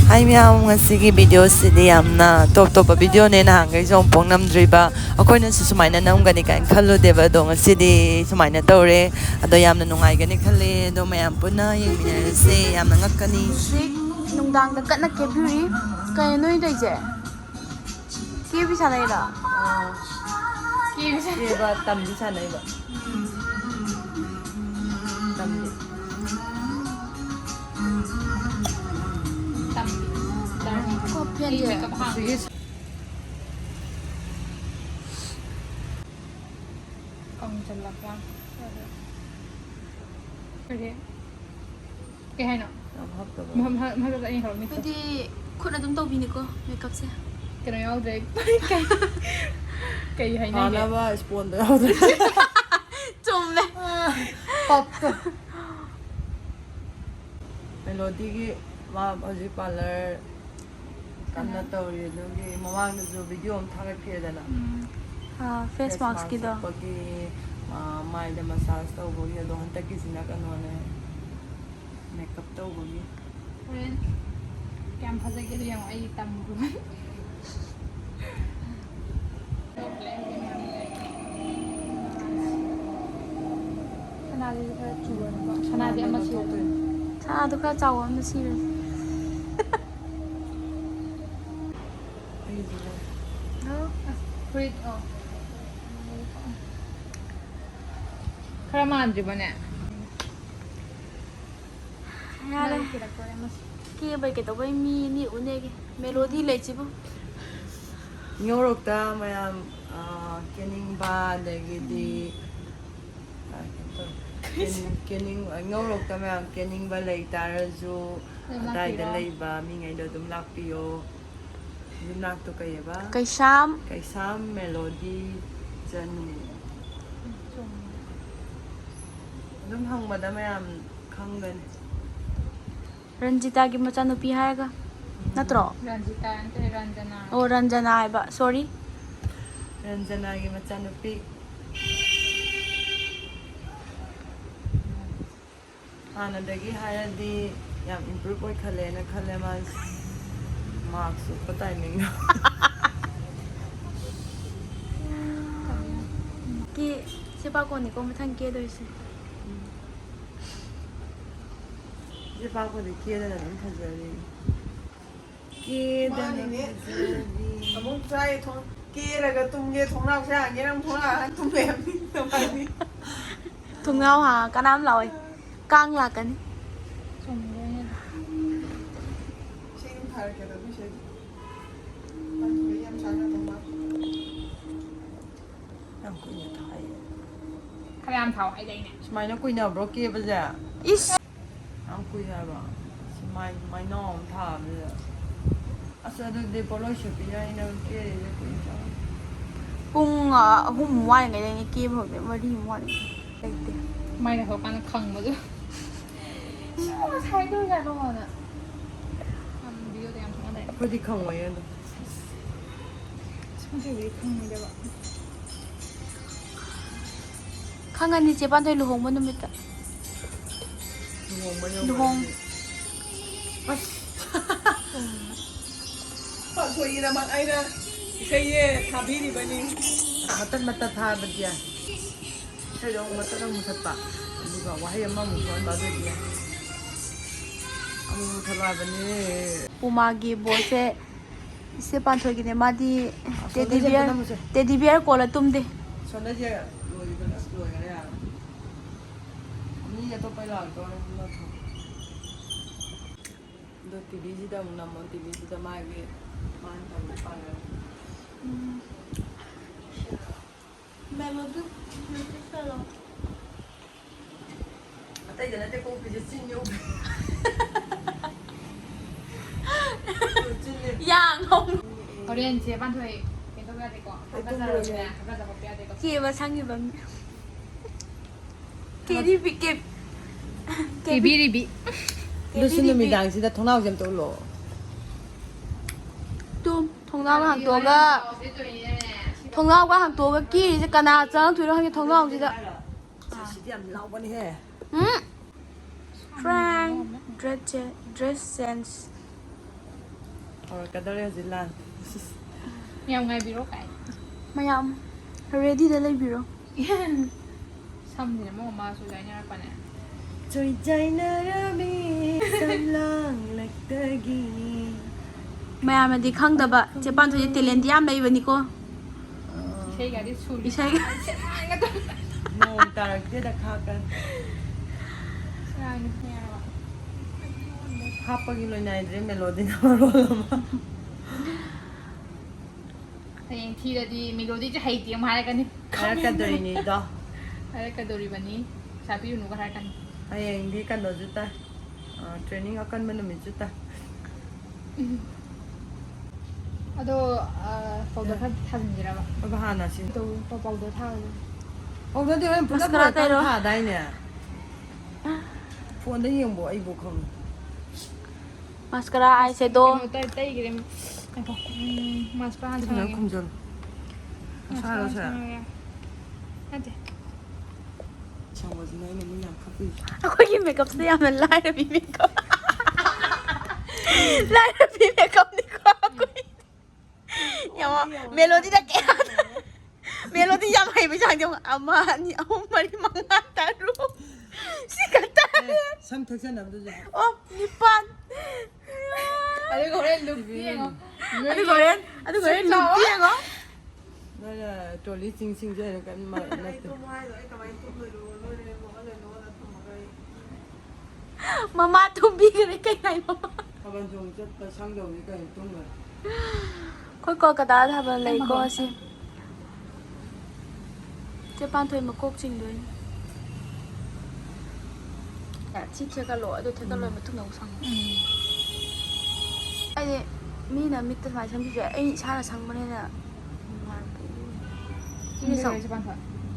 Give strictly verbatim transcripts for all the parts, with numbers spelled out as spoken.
ꯍꯥꯏ ꯃꯌꯥꯝ, ꯉꯁꯤꯒꯤ ꯚꯤꯗꯤꯑꯣꯁꯤꯗꯤ ꯌꯥꯝꯅ ꯇꯣꯞ ꯇꯣꯞꯄ ꯚꯤꯗꯤꯑꯣꯅꯦ꯫ ꯅꯍꯥꯟꯈꯩꯁꯨ ꯑꯃꯨꯛꯐꯥꯎ ꯅꯝꯗ꯭ꯔꯤꯕ, ꯑꯩꯈꯣꯏꯅꯁꯨ ꯁꯨꯃꯥꯏꯅ ꯅꯝꯒꯅꯤ ꯀꯥꯏꯅ ꯈꯜꯂꯨꯗꯦꯕ, ꯑꯗꯣ ꯉꯁꯤꯗꯤ ꯁꯨꯃꯥꯏꯅ ꯇꯧꯔꯦ꯫ ꯑꯗꯣ ꯌꯥꯝꯅ ꯅꯨꯡꯉꯥꯏꯒꯅꯤ ꯈꯜꯂꯦ꯫ ꯑꯗꯣ ꯃꯌꯥꯝ ꯄꯨꯟꯅ ꯌꯦꯡꯃꯤꯟꯅꯔꯁꯦ, ꯌꯥꯝꯅ ꯉꯛꯀꯅꯤ꯫ ꯍꯧꯖꯤꯛ ꯅꯨꯡꯗꯥꯡꯗ ꯀꯟꯅ ꯀꯦꯕꯤꯔꯤ꯫ ꯀꯩꯅꯣ ꯅꯣꯏ ꯇꯧꯔꯤꯁꯦ? ꯀꯦꯕꯤ ꯁꯥꯟꯅꯩꯔꯣ? ꯀꯦꯕꯤ ꯁꯥꯟꯅꯩ꯫ ꯀꯦꯕ ꯇꯝꯕꯤ ꯁꯥꯟꯅꯩꯕ꯫ ꯇꯝꯕꯤ꯫ ꯇꯝꯕꯤ꯫ Learning꯫ ꯀꯣ ꯐꯦꯟꯁꯦ꯫ ꯑꯩ makeup ꯍꯥꯡꯉꯦ꯫ ꯁꯤꯒꯤ ꯀꯪꯁꯤꯜꯂꯛꯄ꯫ ꯀꯔꯤ? ꯀꯩ ꯍꯥꯏꯅꯣ? ꯌꯥꯝ ꯍꯛꯇꯕ꯫ ꯃ-, ꯃ-, ꯃꯊꯛꯇ ꯑꯩꯅ ꯍꯧꯔꯝꯃꯤ꯫ ꯑꯩꯈꯣꯏꯗꯤ ꯈꯨꯠꯅ ꯑꯗꯨꯝ ꯇꯧꯕꯤꯅꯤꯀꯣ makeupꯁꯦ꯫ ꯀꯩꯅꯣ ꯌꯥꯎꯗ꯭ꯔꯦ꯫ ꯀꯩ, ꯀꯩ ꯍꯥꯏꯅꯒꯦ? ꯊꯥꯅꯕ spongeꯗꯣ ꯌꯥꯎꯗ꯭ꯔꯦ꯫ ꯆꯨꯝꯃꯦ꯫ ꯄꯞꯇꯣ꯫ ꯃꯦꯂꯣꯗꯤꯒꯤ ꯃꯥ ꯍꯧꯖꯤꯛ parlour ꯀꯟꯅ ꯀꯟꯅ꯫ ꯇꯧꯔꯤ꯫ ꯑꯗꯨꯒꯤ ꯃꯃꯥꯡꯗꯁꯨ video ꯑꯃ ꯊꯥꯒꯠꯈꯤꯗꯅ꯫ ꯎꯝ꯫ ꯑꯥ, face mask maskꯀꯤꯗꯣ꯫ ꯎꯞꯄꯒꯤ, ꯑꯥ, ꯃꯥꯏꯗ massage ꯇꯧꯕꯒꯤ꯫ ꯑꯗꯣ ꯍꯟꯗꯛꯀꯤꯁꯤꯅ ꯀꯩꯅꯣꯅꯦ, makeup ꯇꯧꯕꯒꯤ꯫ ꯍꯣꯔꯦꯟ ꯀꯌꯥꯝ ꯐꯖꯒꯦꯗꯣ ꯌꯦꯡꯉꯣ, ꯑꯩ ꯇꯝꯃꯨꯕ꯫ ꯁꯅꯥꯁꯤꯁꯨ ꯈꯔ ꯆꯨꯔꯅꯤꯀꯣ꯫ ꯁꯅꯥꯗꯤ ꯑꯃ ꯁꯤꯔꯅꯤ꯫ ꯁꯅꯥꯗꯣ ꯈꯔ ꯆꯥꯎꯕ ꯑꯃ ꯁꯤꯔꯅꯤ꯫ ꯑꯩꯒꯤꯁꯤꯅ꯫ ꯑꯣ, ꯑꯁ, ꯐꯨꯔꯤꯠ, ꯑꯣ꯫ ꯈꯔ ꯃꯥꯟꯗ꯭ꯔꯤꯕꯅꯦ? ꯌꯥꯔꯦ꯫ ꯅꯪ ꯊꯤꯔꯛꯇꯣꯔꯦ ꯃꯁꯤ꯫ ꯀꯦꯕꯩ ꯀꯩꯗꯧꯕꯩ ꯃꯤ ꯑꯅꯤ ꯎꯅꯦꯒꯦ? ꯃꯦꯂꯣꯗꯤ ꯂꯩꯁꯤꯕꯨ꯫ ꯉꯧꯔꯣꯛꯇ ꯃꯌꯥꯝ, ꯑ, ꯀꯦꯅꯤꯡꯕ, ꯑꯗꯒꯤꯗꯤ, ꯎꯝ꯫ ꯑ, ꯀꯩꯅꯣ ꯇꯧꯔꯦ꯫ ꯀꯦꯅꯤꯡ-, ꯀꯦꯅꯤꯡ-, ꯉꯧꯔꯣꯛꯇ ꯃꯌꯥꯝ ꯀꯦꯅꯤꯡꯕ ꯂꯩ ꯇꯥꯔꯁꯨ, ꯑꯗꯨꯝ ꯑꯗꯥꯏꯗ ꯂꯥꯛꯄꯤꯔꯣ꯫ ꯂꯩꯕ ꯃꯤꯉꯩꯗꯣ ꯑꯗꯨꯝ ꯂꯥꯛꯄꯤꯌꯣ꯫ ꯌꯨꯝꯅꯥꯛꯇꯣ ꯀꯩꯑꯕ? ꯀꯩꯁꯥꯝ꯫ ꯀꯩꯁꯥꯝ ꯃꯦꯂꯣꯗꯤ ꯆꯅꯨ꯫ ꯆꯨꯝꯃꯦ꯫ ꯑꯗꯨꯝ ꯍꯪꯕꯗ ꯃꯌꯥꯝ ꯈꯪꯒꯅꯤ꯫ ꯔꯟꯖꯤꯇꯥꯒꯤ ꯃꯆꯥꯅꯨꯄꯤ ꯍꯥꯏꯔꯒ ꯅꯠꯇ꯭ꯔꯣ? ꯔꯟꯖꯤꯇꯥ ꯅꯠꯇꯦ, ꯔꯟꯖꯅꯥ꯫ ꯑꯣ, ꯔꯟꯖꯅꯥ ꯍꯥꯏꯕ, sorry꯫ ꯔꯟꯖꯅꯥꯒꯤ ꯃꯆꯥꯅꯨꯄꯤ꯫ ꯍꯥꯟꯅꯗꯒꯤ ꯍꯥꯏꯔꯗꯤ ꯌꯥꯝ improve ꯑꯣꯏꯈꯠꯂꯦꯅ ꯈꯜꯂꯦ ꯃꯥꯁꯦ꯫ Mask ꯎꯞꯄ timing ꯗꯣ꯫ ꯀꯦ ꯁꯤ ꯄꯥꯀꯣꯟꯅꯤꯀꯣ ꯃꯊꯪ ꯀꯦꯗꯣꯏꯁꯦ꯫ ꯁꯤ ꯄꯥꯛꯄꯗꯤ ꯀꯦꯗꯅ ꯑꯗꯨꯝ ꯐꯖꯔꯤ꯫ ꯀꯦꯗꯅ ꯐꯖꯔꯤ꯫ ꯑꯃꯨꯛ ꯆꯥꯏ ꯊꯣꯡ ꯀꯦꯔꯒ ꯇꯨꯝꯒꯦ ꯊꯣꯡꯅꯥꯎꯁꯦ ꯍꯥꯡꯒꯦ ꯅꯪ ꯊꯣꯡꯅꯥꯎ ꯍꯥꯡ ꯇꯨꯝ ꯂꯩꯔꯝꯅꯤ ꯅꯕꯥꯅꯤ꯫ ꯊꯣꯡꯅꯥꯎ ꯍꯥꯡꯉ ꯀꯅꯥꯝ ꯂꯥꯛꯑꯣꯏ꯫ ꯀꯥꯡ ꯂꯥꯛꯀꯅꯤ꯫ ꯏꯁꯩ ꯑꯗꯨꯝ ꯊꯥꯔꯛꯀꯦ ꯑꯗꯣ ꯑꯩꯈꯣꯏ ꯁꯤꯗꯩꯗꯤ꯫ ꯄꯥꯟꯊꯣꯏ ꯌꯥꯝ ꯆꯥꯟꯅꯗꯧ ꯃꯥꯜꯂꯦ꯫ ꯌꯥꯝ ꯀꯨꯏꯅ ꯊꯥꯏꯌꯦ꯫ ꯈꯔ ꯌꯥꯝ ꯊꯥꯎ ꯍꯥꯏꯗꯥꯏꯅꯦ꯫ ꯁꯨꯃꯥꯏꯅ ꯀꯨꯏꯅꯕ꯭ꯔꯣ ꯀꯦꯕꯁꯦ? ꯏꯁ! ꯌꯥꯝ ꯀꯨꯏ ꯍꯥꯏꯕ꯫ ꯁꯤ ꯃꯥꯏ ꯃꯥꯏꯅꯥꯎ ꯑꯃ ꯊꯥꯕꯁꯤꯗ꯫ ꯑꯁ ꯑꯗꯨꯗꯤ ꯄꯣꯠꯂꯣꯏ ꯁꯦꯠꯄꯤꯅ ꯑꯩꯅ ꯀꯦꯔꯤꯁꯦ ꯀꯨꯏ ꯆꯥ꯫ ꯄꯨꯡ ꯑ, ꯑꯍꯨꯝ ꯋꯥꯠꯂꯤꯉꯩꯗꯩꯅꯦ ꯀꯦꯕ ꯍꯧꯔꯛꯄꯗꯩ ꯃꯔꯤꯃꯨꯛ ꯋꯥꯠꯂꯤ꯫ ꯂꯩꯇꯦ꯫ ꯃꯥꯏ ꯇꯥꯊꯣꯛꯀꯥꯟꯗ ꯈꯪꯕꯗꯣ꯫ ꯁꯤ ꯉꯁꯥꯏ ꯀꯣꯏ ꯆꯠꯂꯣꯅ꯫ ꯌꯥꯝ video ꯗ ꯌꯥꯝ ꯊꯣꯛꯅꯗꯥꯏꯅꯦ꯫ ꯑꯩꯈꯣꯏꯗꯤ ꯈꯪꯉꯣꯏꯌꯦ ꯑꯗꯣ꯫ ꯁꯤ ꯃꯈꯩꯗꯤ ꯈꯪꯉꯣꯏꯗꯕ꯫ ꯈꯪꯉꯅꯤ ꯆꯦ ꯄꯥꯟꯊꯣꯏ ꯂꯨꯍꯣꯡꯕ ꯅꯨꯃꯤꯠꯇ꯫ ꯂꯨꯍꯣꯡꯕ ꯂꯨꯍꯣꯡ- ꯌꯧꯕꯗꯤ꯫ ꯑꯁ꯫ ꯄꯥꯟꯊꯣꯏꯒꯤꯗꯃꯛ ꯑꯩꯅ ꯏꯁꯩꯁꯦ ꯊꯥꯕꯤꯔꯤꯕꯅꯤ꯫ ꯃꯇꯠ ꯃꯇꯠ ꯊꯥꯕꯗꯤ ꯌꯥꯏ꯫ ꯏꯁꯩꯗꯣ ꯑꯃꯨꯛ ꯃꯇꯠ ꯑꯃꯨꯛ ꯃꯨꯊꯠꯄ꯫ ꯑꯗꯨꯒ ꯋꯥꯍꯩ ꯑꯃꯃꯨꯛ ꯊꯣꯛꯍꯟꯕ ꯑꯗꯨꯗꯤ ꯌꯥꯏ꯫ ꯑꯃꯨꯛ ꯃꯨꯊꯠꯂꯣ ꯍꯥꯏꯕꯅꯦ꯫ ꯄꯨꯃꯥꯒꯤ ꯕꯣꯁꯁꯦ ꯏꯆꯦ ꯄꯥꯟꯊꯣꯏꯒꯤꯅꯦ꯫ ꯃꯥꯗꯤ ꯑꯁꯣꯝꯗ teddy bear, ꯌꯦꯡꯕꯗ ꯑꯃꯨꯛꯁꯦ꯫ Teddy bear ꯀꯣꯜꯂ ꯇꯨꯝꯗꯦ꯫ ꯁꯣꯝꯗꯁꯦ ꯂꯣꯏꯈ꯭ꯔꯦ, ꯑꯁ ꯂꯣꯏꯈ꯭ꯔꯦ ꯌꯥꯔꯦ꯫ ꯃꯤ ꯑꯇꯣꯞꯄ ꯂꯥꯛꯇꯣꯔꯦ, ꯂꯥꯛꯊꯣꯛ꯫ ꯑꯗꯣ ꯇꯤꯚꯤꯁꯤꯗ ꯑꯃꯨꯛ ꯅꯝꯃꯣ, ꯇꯤꯚꯤꯁꯤꯗ ꯃꯥꯒꯤ ꯃꯥꯅ ꯇꯧꯕ ꯄꯥꯡꯒꯜ꯫ ꯃꯦꯝ, ꯑꯗꯨ ꯅꯣꯇꯤꯁ ꯇꯧꯔꯣ꯫ ꯑꯇꯩꯗ ꯅꯠꯇꯦ, ꯀꯣꯛꯄꯤꯁꯦ ꯆꯤꯟ ꯌꯧꯈ꯭ꯔꯦ꯫ ꯆꯤꯟ ꯌꯧ- ꯌꯥꯡ ꯍꯧ- ꯍꯣꯔꯦꯟ ꯆꯦ ꯄꯥꯟꯊꯣꯏ ꯀꯩꯅꯣ ꯇꯧꯕ ꯌꯥꯗꯦꯀꯣ꯫ ꯑꯩ ꯇꯨꯝꯃꯨꯔꯒꯦ꯫ ꯍꯥꯀꯠꯆꯕ ꯈꯣꯠꯄ ꯌꯥꯗꯦꯀꯣ꯫ ꯀꯦꯕ ꯁꯪꯉꯤꯕ ꯃꯤ꯫ ꯀꯦꯔꯤ ꯕꯤ-, ꯀꯦ-, ꯀꯦꯕꯤ ꯔꯤꯕꯤ꯫ ꯑꯗꯨꯁꯨ ꯅꯨꯃꯤꯗꯥꯡꯁꯤꯗ ꯊꯣꯡꯅꯥꯎꯁꯦ ꯑꯝꯇ ꯎꯠꯂꯣ꯫ ꯇꯨꯝ, ꯊꯣꯡꯅꯥꯎꯒ ꯍꯥꯡꯇꯣꯛꯑꯒ, ꯊꯣꯡꯅꯥꯎꯒ ꯍꯥꯡꯇꯣꯛꯑꯒ ꯀꯦꯔꯤꯁꯦ ꯀꯅꯥ ꯆꯪꯉꯛꯇꯣꯏꯅꯣ ꯈꯪꯗꯦ ꯊꯣꯡꯅꯥꯎꯁꯤꯗ꯫ ꯁꯤꯗꯤ ꯌꯥꯝ ꯂꯥꯎꯕꯅꯦꯍꯦ꯫ ꯎꯝ꯫ Prank. Dress cha- dress change. ꯍꯧꯔꯛꯀꯗꯧꯔꯦ ꯍꯧꯖꯤꯛ ꯂꯥꯟ꯫ ꯌꯥꯝ ꯉꯥꯏꯕꯤꯔꯣ ꯀꯥꯏ꯫ ꯃꯌꯥꯝ readyꯗ ꯂꯩꯕꯤꯔꯣ꯫ ꯁꯝꯁꯤꯅ ꯃꯔꯣꯟ ꯑꯃ ꯆꯣꯏꯖꯥꯏꯅꯔꯛꯄꯅꯦ꯫ ꯆꯣꯏꯖꯥꯏꯅꯔꯝꯃꯤ ꯁꯝꯂꯥꯡꯂꯛꯇꯒꯤ꯫ ꯃꯌꯥꯝꯅꯗꯤ ꯈꯪꯗꯕ ꯆꯦ ꯄꯥꯟꯊꯣꯏꯁꯦ talentꯗꯤ ꯌꯥꯝ ꯂꯩꯕꯅꯤꯀꯣ꯫ ꯏꯁꯩꯒꯗꯤ ꯁꯨꯔ ꯏꯁꯩꯒ ꯅꯣꯡ ꯇꯥꯔꯛꯇꯦꯗ ꯈꯥꯛꯀ꯫ ꯍꯥꯞꯄꯒꯤ ꯂꯣꯏꯅꯥꯏꯗ꯭ꯔꯦ melodyꯅ ꯃꯔꯣꯜ ꯑꯃ꯫ ꯍꯌꯦꯡ ꯊꯤꯔꯗꯤ melodyꯁꯦ ꯍꯩꯇꯦ ꯑꯃꯨꯛ ꯍꯥꯏꯔꯛꯀꯅꯤ꯫ ꯍꯥꯏꯔꯛꯀꯗꯣꯏꯅꯤꯗꯣ꯫ ꯍꯥꯏꯔꯛꯀꯗꯣꯔꯤꯕꯅꯤ꯫ ꯄꯩꯁꯥ ꯄꯤꯔꯨꯅꯨꯒ ꯍꯥꯏꯔꯛꯀꯅꯤ꯫ ꯍꯌꯦꯡꯗꯤ ꯀꯩꯅꯣꯁꯨ ꯇꯥꯏ꯫ ꯑ, training ꯑꯀꯟꯕ ꯅꯨꯃꯤꯠꯁꯨ ꯇꯥꯏ꯫ ꯑꯗꯣ ꯄꯥꯎꯗꯔ ꯈꯔ ꯊꯥꯖꯤꯟꯁꯤꯔꯕ? ꯑꯗꯣ ꯍꯥꯟꯅ ꯁꯤ ꯇꯧ ꯄꯥꯎꯗꯔ ꯊꯥꯕꯗꯣ꯫ ꯍꯧꯗꯗꯤ ꯍꯣꯔꯦꯟ ꯄꯨꯂꯞ Mascara ꯂꯣꯏꯔꯀꯥꯟꯗ ꯇꯩꯔꯣ꯫ ꯊꯥꯗꯥꯏꯅꯦ? ꯐꯣꯟꯗ ꯌꯦꯡꯕꯣ ꯑꯩꯕꯨ ꯈꯪꯉꯦ꯫ Mascara, eyeshadow꯫ ꯀꯩꯅꯣ ꯇꯩ- ꯇꯩꯈ꯭ꯔꯦ꯫ ꯉꯥꯏꯈꯣ꯫ ꯎꯝ, mascara ꯍꯥꯟꯅ ꯐꯖꯅ ꯁꯪꯉꯒꯦ꯫ ꯈꯨꯝꯖꯜꯂꯨ꯫ Mascara ꯁꯥꯔꯣ, ꯁꯥꯔꯣ꯫ ꯁꯪꯉꯒꯦ꯫ ꯅꯠꯇꯦ꯫ ꯁꯪꯕꯁꯤꯅ ꯑꯩꯅ ꯃꯤ ꯌꯥꯝ ꯈꯞꯄꯤꯁꯦ꯫ ꯑꯩꯈꯣꯏꯒꯤ makeupꯁꯤꯗ ꯌꯥꯝꯅ ꯂꯥꯏꯔꯕꯤ makeup꯫ ꯂꯥꯏꯔꯕꯤ makeupꯅꯤꯀꯣ ꯑꯩꯈꯣꯏ꯫ ꯌꯦꯡꯉꯣ, melodyꯗ ꯀꯌꯥ melodyꯗꯤ ꯌꯥꯝ ꯍꯩꯕ ꯆꯥꯡꯁꯦ ꯌꯦꯡꯉꯣ꯫ ꯑꯃ, ꯑꯅꯤ, ꯑꯍꯨꯝ, ꯃꯔꯤ, ꯃꯉꯥ, ꯇꯔꯨꯛ꯫ ꯁꯤ ꯈꯛꯇꯅꯦ꯫ ꯁꯝ ꯊꯦꯛꯆꯟꯅꯕꯗꯨꯁꯨ꯫ ꯑꯣ, ꯅꯤꯄꯥꯟ꯫ ꯑꯗꯨꯒ ꯍꯣꯔꯦꯟ look ꯌꯦꯡꯉꯣ꯫ ꯑꯗꯨꯒ ꯍꯣꯔꯦꯟ, ꯑꯗꯨꯒ ꯍꯣꯔꯦꯟ lookꯇꯤ ꯌꯦꯡꯉꯣ꯫ ꯅꯣꯏꯅ trolley ꯆꯤꯡ ꯆꯤꯡꯁꯦ ꯍꯥꯏꯅ ꯀꯟꯅ ꯅꯠꯇꯦ꯫ ꯃꯃꯥ ꯇꯨꯝꯕꯤꯈ꯭ꯔꯦ ꯀꯩ ꯍꯥꯏ ꯃꯃꯥ꯫ ꯊꯥꯕꯜ ꯆꯣꯡ ꯆꯠꯄ ꯁꯪꯗꯧꯅꯤ ꯀꯩꯅꯣ ꯇꯨꯝꯈ꯭ꯔꯦ꯫ ꯑꯩꯈꯣꯏ ꯀꯣꯜꯀꯇꯥꯗ ꯊꯥꯕꯜ ꯂꯩꯀꯣ ꯁꯤ꯫ ꯆꯦ ꯄꯥꯟꯊꯣꯏ ꯃꯀꯣꯛ ꯆꯤꯡꯗꯣꯏꯅꯤ꯫ ꯁꯤ ꯊꯦꯛꯀꯠꯂꯣ, ꯑꯗꯨ ꯊꯦꯛꯀꯠꯂꯣ ꯃꯇꯨꯡꯗ ꯑꯃꯨꯛ ꯁꯪꯉꯣ꯫ ꯍꯥꯏꯗꯤ ꯃꯤꯅ ꯃꯤꯠꯇ ꯁꯨꯃꯥꯏꯅ ꯁꯪꯕꯤꯕꯁꯦ ꯑꯩ ꯏꯁꯥꯅ ꯁꯪꯕꯅꯤꯅ ꯅꯨꯡꯉꯥꯏꯕ꯫ ꯃꯤꯅ ꯁꯪ-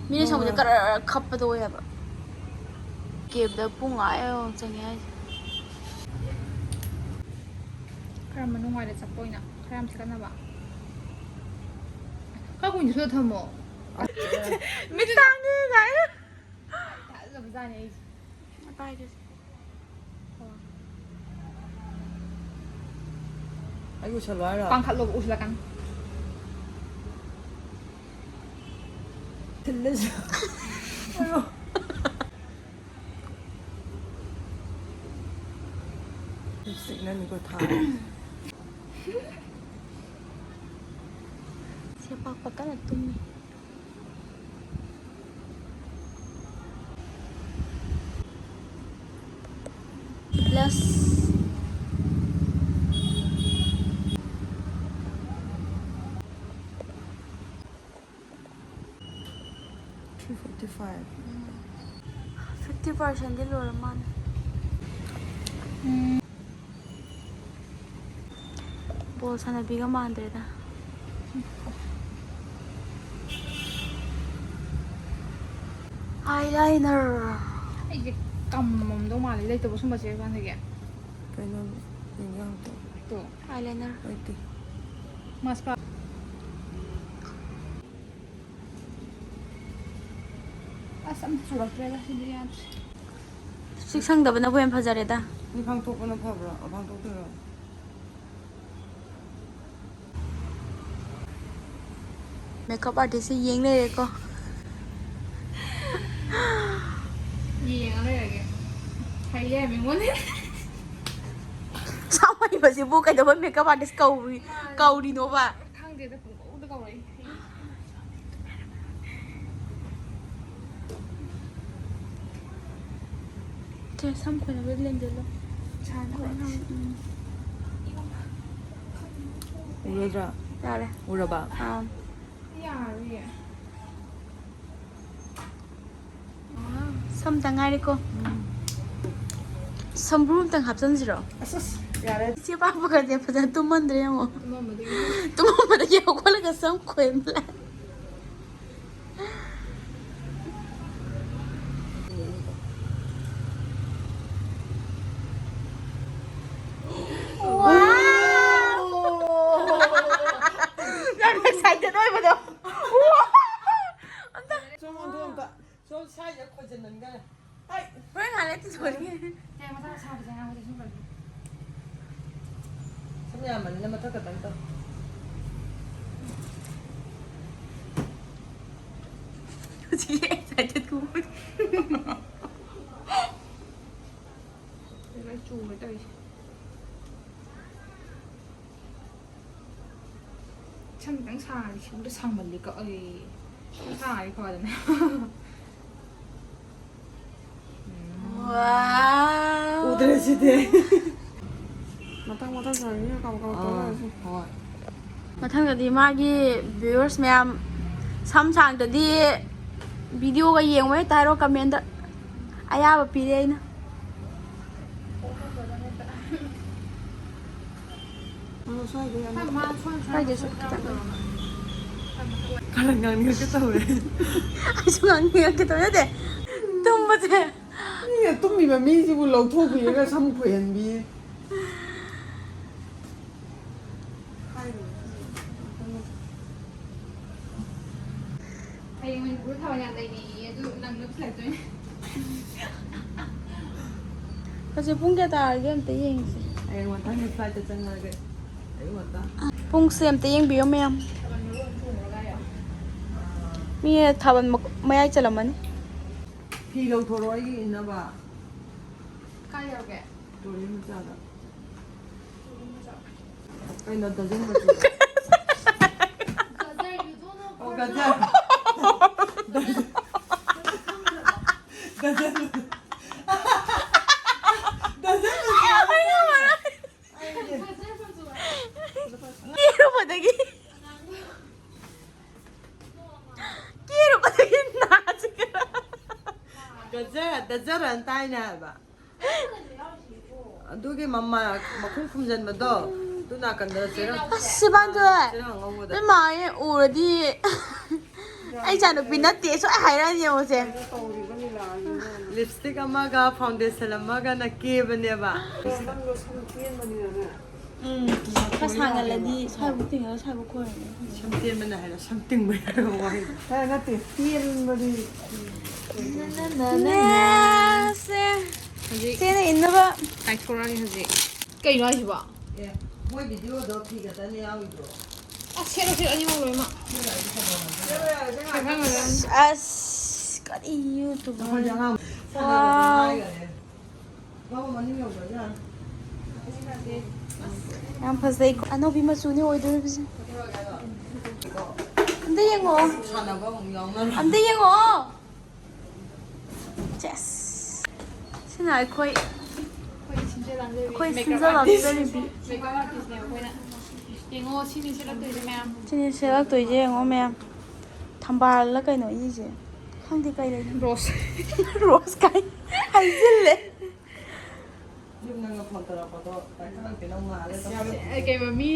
ꯃꯤꯅ ꯁꯪꯕꯁꯦ ꯀꯔ ꯈꯞꯄꯗꯣ ꯑꯣꯏꯌꯦꯕ꯫ ꯀꯦꯕꯗ ꯄꯨꯡ ꯑꯥ ꯌꯧꯅ ꯆꯪꯉꯦ ꯍꯥꯏꯁꯦ꯫ ꯈꯔ ꯃꯅꯨꯡ ꯋꯥꯏꯗ ꯆꯠꯄ ꯑꯣꯏꯅ ꯈꯔ ꯌꯥꯝ ꯊꯦꯛꯀꯠꯅꯕ꯫ ꯈꯔ ꯀꯨꯏꯅ ꯁꯨꯔ ꯊꯝꯃꯣ꯫ ꯃꯤꯠ ꯇꯥꯡꯉꯦ ꯀꯥꯏꯅ꯫ ꯊꯥꯖꯕꯖꯥꯠꯅꯤ ꯑꯩꯁꯦ꯫ ꯃꯇꯥꯏꯗꯁꯦ꯫ ꯎꯁꯜꯂꯣ ꯍꯥꯏꯔꯣ? ꯄꯥꯡꯈꯠꯂꯣꯕ, ꯎꯁꯤꯜꯂꯛꯀꯅꯤ꯫ ꯊꯤꯜꯂꯁꯨ꯫ ꯑꯌꯣ꯫ ꯂꯤꯞꯁꯇꯤꯛꯅꯅꯤꯀꯣ ꯊꯥꯔꯦ꯫ ꯁꯦ ꯄꯥꯛꯄ ꯀꯟꯅ ꯇꯨꯝꯃꯤ꯫ Blush. Three forty five. Fifty percent ꯗꯤ ꯂꯣꯏꯔ ꯃꯥꯜꯂꯦ꯫ ꯎꯝ꯫ ꯕꯣꯜ ꯁꯥꯟꯅꯕꯤꯒ ꯃꯥꯟꯗ꯭ꯔꯦꯗ꯫ Eyeliner꯫ ꯑꯩꯁꯦ ꯀꯝꯃꯝꯗꯧ ꯃꯥꯜꯂꯦ, ꯂꯩꯇꯕ ꯁꯨꯝꯕꯁꯦ ꯍꯧꯖꯤꯛꯀꯥꯟꯗꯒꯤ꯫ ꯀꯩꯅꯣ? ꯌꯦꯡꯒꯦ ꯑꯝꯇ꯫ ꯇꯣ꯫ Eyeliner꯫ ꯂꯩꯇꯦ꯫ Mascara꯫ ꯑꯁ, ꯑꯝꯇ ꯆꯨꯔꯛꯇ꯭ꯔꯦꯗ, ꯁꯤꯗꯤ ꯌꯥꯗ꯭ꯔꯦ꯫ ꯂꯤꯞꯁꯇꯤꯛ ꯁꯪꯗꯕꯅꯕꯨ ꯍꯦꯟꯅ ꯐꯖꯔꯦꯗ꯫ ꯂꯤꯞ ꯕꯥꯝ ꯊꯣꯛꯄꯅ ꯐꯕ꯭ꯔꯥ? ꯂꯤꯞ ꯕꯥꯝ ꯊꯣꯛꯇꯣꯏꯔꯣ? Makeup artist ꯁꯦ ꯌꯦꯡ ꯂꯩꯔꯦꯀꯣ꯫ ꯌꯦꯡꯉ ꯂꯩꯔꯒꯦ꯫ ꯍꯩ ꯂꯩꯔꯝꯃꯦ ꯑꯩꯉꯣꯟꯗ꯫ ꯁꯝ ꯍꯩꯕꯁꯤꯕꯨ ꯀꯩꯗꯧꯕꯩ makeup artist ꯀꯧꯔꯤ-, ꯀꯧꯔꯤꯅꯣꯕ? ꯈꯪꯗꯦꯗ, ꯄꯨꯡꯀꯧꯗ ꯀꯧꯔꯛꯏ꯫ ꯁꯦ, ꯁꯝ ꯈꯣꯏꯅꯕ ꯂꯦꯡꯖꯜꯂꯣ꯫ ꯁꯥꯏꯅ ꯈꯣꯏꯅꯕ꯫ ꯎꯝ꯫ ꯎꯔꯗ꯭ꯔꯥ? ꯌꯥꯔꯦ꯫ ꯎꯔꯕ? ꯑꯥ꯫ ꯌꯥꯔꯤꯌꯦ꯫ ꯁꯝꯇ ꯉꯥꯏꯔꯦꯀꯣ꯫ ꯎꯝ꯫ ꯁꯝꯕ꯭ꯔꯨ ꯑꯝꯇꯪ ꯍꯥꯞꯆꯤꯟꯁꯤꯔꯣ? ꯑꯁ, ꯑꯁ, ꯌꯥꯔꯦ꯫ ꯏꯆꯦ ꯄꯥꯛꯄꯒꯁꯦ ꯐꯖꯅ ꯇꯨꯝꯃꯟꯗ꯭ꯔꯦ ꯌꯦꯡꯉꯣ꯫ ꯇꯨꯝꯃꯝꯕꯗꯒꯤ꯫ ꯇꯨꯝꯃꯝꯕꯗꯒꯤ ꯍꯧꯒꯠꯂꯒ ꯁꯝ ꯈꯣꯏꯕ ꯂꯥꯛꯑꯦ꯫ Wow! ꯌꯥꯝ excited ꯑꯣꯏꯕꯗꯣ꯫ ꯑꯝꯇ꯫ ꯁꯣꯝ ꯑꯣꯟꯊꯣꯛ ꯑꯝꯇ꯫ ꯁꯣꯝ ꯁ꯭ꯋꯥꯏꯗ ꯈꯣꯏꯖꯟꯃꯟꯈꯔꯦ꯫ ꯍꯣꯔꯦꯟ ꯉꯥꯏꯍꯥꯛ ꯂꯩꯇ ꯊꯣꯛꯂꯛꯀꯦ꯫ ꯁꯦ, ꯃꯊꯪ ꯁꯥꯕꯁꯦ ꯉꯥꯏꯍꯥꯛ ꯂꯩꯇ ꯁꯨꯝ ꯀꯜꯂꯤ꯫ ꯌꯥꯝꯕꯅꯤꯅ ꯃꯊꯛ ꯈꯛꯇꯪ ꯇꯧ꯫ ꯍꯧꯖꯤꯛ excited ꯀꯨꯝꯕ꯫ ꯂꯣꯏ ꯆꯨꯔꯦ ꯇꯧꯔꯤꯁꯦ꯫ ꯁꯝ ꯈꯤꯇꯪ ꯁꯥꯡꯉꯗꯤ ꯁꯤꯕꯨꯗ ꯁꯥꯡꯃꯜꯂꯤ ꯀꯛꯑꯣꯏ꯫ ꯁꯝ ꯁꯥꯡꯉꯗꯤ ꯐꯗꯅ꯫ ꯎꯗ꯭ꯔꯦ ꯁꯤꯗꯤ꯫ ꯃꯊꯪ ꯃꯊꯪ ꯁꯥꯡꯉꯤ ꯀꯥꯕꯛ ꯀꯥꯕꯛ ꯇꯧ ꯂꯩꯔꯁꯤ꯫ ꯍꯣꯏ꯫ ꯃꯊꯪꯗꯗꯤ ꯃꯥꯒꯤ viewers ꯃꯌꯥꯝ ꯁꯝ ꯁꯥꯡꯗꯗꯤ videoꯒ ꯌꯦꯡꯉꯣꯏ ꯍꯦꯛꯇ ꯍꯥꯏꯔꯣ comment꯫ ꯑꯌꯥꯕ ꯄꯤꯔꯦ ꯑꯩꯅ꯫ ꯁ꯭ꯋꯥꯏꯗꯩꯁꯨ ꯈꯤꯇꯪ꯫ ꯈꯔ ꯉꯥꯡꯅꯤꯡꯉꯛꯀꯦ ꯇꯧꯔꯦ꯫ ꯑꯩꯁꯨ ꯉꯥꯡꯅꯤꯡꯉꯛꯀꯦ ꯇꯧꯔꯦ꯫ ꯅꯠꯇꯦ, ꯇꯨꯝꯕꯁꯦ꯫ ꯃꯤꯅ ꯇꯨꯝꯃꯤꯕ ꯃꯤꯁꯤꯕꯨ ꯂꯧꯊꯣꯛꯄꯤꯔꯒ ꯁꯝ ꯈꯣꯏꯍꯟꯕꯤ꯫ ꯍꯌꯦꯡ ꯃꯅꯤꯄꯨꯔꯗ ꯊꯥꯕꯜ ꯌꯥꯝ ꯂꯩꯅꯩꯌꯦ, ꯑꯗꯨ ꯅꯪꯅ ꯄꯨꯁꯜꯂꯛꯇꯣꯏꯅꯦ꯫ ꯍꯧꯖꯤꯛ ꯄꯨꯡ ꯀꯌꯥ ꯇꯥꯔꯒꯦ ꯑꯝꯇ ꯌꯦꯡꯁꯦ꯫ ꯍꯌꯦꯡ ꯃꯊꯪꯒꯤ flightꯇ ꯆꯪꯉꯛꯑꯒꯦ꯫ ꯑꯌꯨꯛ ꯉꯟꯇꯥ꯫ ꯄꯨꯡꯁꯦ ꯑꯝꯇ ꯌꯦꯡꯕꯤꯌꯣ ꯃꯌꯥꯝ꯫ ꯃꯤ ꯊꯥꯕꯜ ꯃꯛ-, ꯃꯌꯥꯏ ꯆꯜꯂꯝꯃꯅꯤ꯫ ꯐꯤ ꯂꯧꯊꯣꯔꯛꯑꯣ ꯑꯩꯒꯤ ꯏꯟꯅꯕ꯫ ꯀꯥꯏ ꯌꯧꯒꯦ? ꯇ꯭ꯔꯣꯂꯤ ꯃꯆꯥꯗ꯫ ꯀꯩꯅꯣ ꯗꯖꯟ ꯃꯆꯨꯗ? ꯒꯖꯔ, you don't know ꯑꯣ, ꯒꯖꯔ꯫ ꯒꯖꯔ꯫ ꯗꯖꯟ ꯃꯆꯨ꯫ ꯒꯖꯔ ꯃꯆꯨ꯫ ꯀꯦꯔꯨꯕꯗꯒꯤ꯫ ꯀꯦꯔꯨꯕꯗꯒꯤ ꯅꯥꯁꯤꯒ꯫ ꯒꯖꯔ, ꯗꯖꯔ ꯑꯅ ꯇꯥꯏꯅꯦ ꯍꯥꯏꯕ꯫ ꯑꯗꯨꯒꯤ ꯃꯃꯥ ꯃꯈꯨꯝ ꯈꯨꯝꯖꯤꯟꯕꯗꯣ, ꯑꯗꯨ ꯅꯥꯀꯟꯗ ꯆꯦꯔꯪ, ꯑꯁ, ꯁꯤꯕꯥꯟꯖꯣꯏ꯫ ꯆꯦꯔꯪ ꯑꯉꯧꯕꯗ꯫ ꯅꯣꯏ ꯃꯥ ꯍꯣꯏ ꯎꯔꯗꯤ ꯑꯩ ꯏꯆꯥꯅꯨꯄꯤ ꯅꯠꯇꯦ ꯁꯣꯏ ꯍꯥꯏꯔꯛꯑꯅꯤ ꯌꯦꯡꯉꯨꯁꯦ꯫ Lipstick ꯑꯃꯒ foundation ꯑꯃꯒꯅ ꯀꯦꯕꯅꯦꯕ꯫ ꯎꯝ, ꯈꯔ ꯁꯥꯡꯍꯜꯂꯗꯤ ꯁ꯭ꯋꯥꯏꯕꯨꯛ ꯇꯤꯡꯉꯒ ꯁ꯭ꯋꯥꯏꯕꯨꯛ ꯈꯣꯏꯔꯅꯤ꯫ ꯁꯝ ꯇꯦꯟꯕꯅ ꯍꯥꯏꯔꯣ, ꯁꯝ ꯇꯤꯡꯕ ꯍꯥꯏꯔꯣ ꯋꯥꯍꯩꯗꯣ꯫ ꯑꯦ, ꯅꯠꯇꯦ, ꯇꯦꯟꯕꯗꯤ꯫ ꯅꯦꯁꯦ꯫ ꯍꯧꯖꯤꯛ ꯆꯦꯅ ꯏꯟꯅꯕ꯫ ꯀꯥꯏꯊꯣꯔꯛꯑꯒꯦ ꯍꯧꯖꯤꯛ꯫ ꯀꯩꯅꯣ ꯍꯥꯏꯁꯤꯕꯣ? ꯑꯦ꯫ ꯃꯣꯏ ꯚꯤꯗꯤꯑꯣꯗꯣ ꯐꯤ ꯈꯛꯇꯅꯦ ꯌꯥꯎꯔꯤꯗꯣ꯫ ꯑꯁ, ꯁꯦꯠꯂꯣ, ꯁꯦꯠꯂꯣ, ꯑꯅꯤꯃꯛ ꯂꯣꯏꯅꯃꯛ꯫ ꯁꯦꯠꯍꯜꯂꯣ꯫ ꯑꯁ ꯀꯔꯤ ꯌꯨꯇꯨꯕꯔ꯫ ꯑꯩꯈꯣꯏꯁꯦ ꯑꯉꯥꯡ ꯋꯥꯎ꯫ ꯍꯥꯏꯈꯔꯦ꯫ ꯃꯃꯥ ꯃꯅꯤꯡ ꯌꯧꯗ꯭ꯔꯖꯥꯠꯅꯤ꯫ ꯌꯥꯝ ꯐꯖꯩꯀꯣ꯫ ꯑꯅꯧꯕꯤ ꯃꯆꯨꯅꯤ ꯑꯣꯏꯗꯣꯔꯤꯕꯁꯦ꯫ ꯑꯝꯇ ꯌꯦꯡꯉꯣ꯫ ꯁꯥꯟꯅꯕ ꯑꯃꯨꯛ ꯌꯥꯎꯅꯔꯦ꯫ ꯑꯝꯇ ꯌꯦꯡꯉꯣ꯫ ꯆꯦꯁ꯫ ꯁꯤꯅ ꯑꯩꯈꯣꯏ ꯑꯩꯈꯣꯏ ꯁꯤꯟꯖ ꯂꯥꯡꯖꯔꯤꯕꯤ꯫ ꯃꯦꯀꯞ ꯑꯥꯔꯇꯤꯁꯅꯦꯕ ꯑꯩꯈꯣꯏꯅ꯫ ꯌꯦꯡꯉꯣ, ꯁꯤꯅꯤ ꯁꯦꯠꯂꯛꯇꯣꯏꯁꯦ ꯃꯌꯥꯝ꯫ ꯁꯤꯅꯤ ꯁꯦꯠꯂꯛꯇꯣꯏꯁꯦ ꯌꯦꯡꯉꯣ ꯃꯌꯥꯝ꯫ ꯊꯝꯕꯥꯜꯂ ꯀꯩꯅꯣ ꯏꯁꯦ꯫ ꯈꯪꯗꯦ ꯀꯩ ꯂꯩꯅꯣ꯫ ꯔꯣꯁ꯫ ꯔꯣꯁ ꯀꯥꯏ ꯍꯥꯏꯖꯤꯜꯂꯦ꯫ ꯌꯨꯝꯗꯒ ꯐꯣꯟ ꯇꯧꯔꯛꯄꯗꯣ ꯄꯥꯏꯈꯠꯂꯛꯇꯦ, ꯅꯪ ꯉꯥꯜꯂꯦ ꯇꯧꯔꯛꯑꯦ꯫ ꯑꯦ, ꯀꯩꯕ, ꯃꯤ,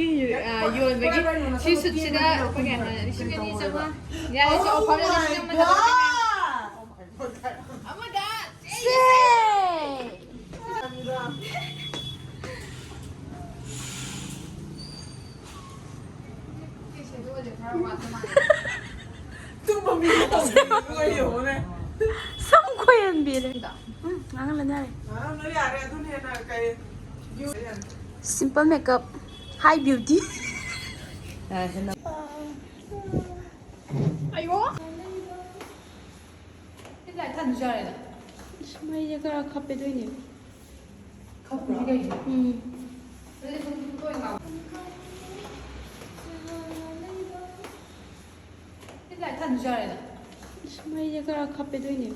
ꯑ, ꯌꯣꯟꯕꯒꯤ ꯁꯤ ꯁꯨꯠꯁꯤꯗ ꯂꯨꯄꯥ ꯀꯌꯥꯅꯣ? ꯂꯤꯁꯤꯡ ꯑꯅꯤ ꯆꯥꯝꯃꯉꯥ꯫ ꯌꯥꯔꯦ, ꯁꯤ ꯑꯣꯐꯔꯗ ꯂꯤꯁꯤꯡ ꯑꯃ ꯊꯥꯗꯣꯛꯀꯦ꯫ ꯑꯃꯗ ꯁꯦ! ꯇꯨꯝꯕ ꯃꯤꯗꯤ ꯇꯧꯗꯦ, ꯌꯦꯡꯉꯨꯅꯦ꯫ ꯁꯝ ꯈꯣꯏꯍꯟꯕꯤꯔꯦ꯫ ꯎꯝ, ꯉꯥꯡꯍꯜꯂꯅꯤ ꯌꯥꯔꯦ꯫ ꯑꯥ, ꯅꯣꯏ ꯌꯥꯔꯦ, ꯑꯗꯨꯅ ꯍꯦꯟꯅ ꯀꯩ, Simple makeup, high beauty. ꯌꯥꯔꯦ, ꯍꯦꯟꯅ꯫ ꯑꯌꯣ꯫ ꯁꯤ ꯂꯥꯏꯠ ꯊꯥꯟꯕꯁꯨ ꯌꯥꯔꯦꯗ꯫ ꯑꯁ, ꯃꯩꯁꯦ ꯈꯔ ꯈꯞꯄꯦ ꯑꯗꯨꯏꯅꯦ꯫ ꯈꯞꯄꯨꯁꯤ ꯀꯩꯒꯤꯅꯣ? ꯎꯝ꯫ ꯑꯗꯨꯗꯤ ꯁꯨꯝ ꯇꯣꯏꯅ ꯉꯥꯡꯉꯣ꯫ ꯁꯤ ꯂꯥꯏꯠ ꯊꯥꯟꯕꯁꯨ ꯌꯥꯔꯦꯗ꯫ ꯑꯁ, ꯃꯩꯁꯦ ꯈꯔ ꯈꯞꯄꯦ ꯑꯗꯨꯏꯅꯦ꯫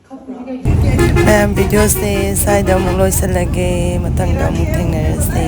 ꯈꯞꯄꯨꯁꯤ ꯀꯩꯒꯤꯅꯣ? ꯃꯌꯥꯝ, ꯚꯤꯗꯤꯑꯣꯁꯦ ꯁ꯭ꯋꯥꯏꯗ ꯑꯃꯨꯛ ꯂꯣꯏꯁꯤꯜꯂꯒꯦ, ꯃꯊꯪꯗ ꯑꯃꯨꯛ ꯊꯦꯡꯅꯔꯁꯦ꯫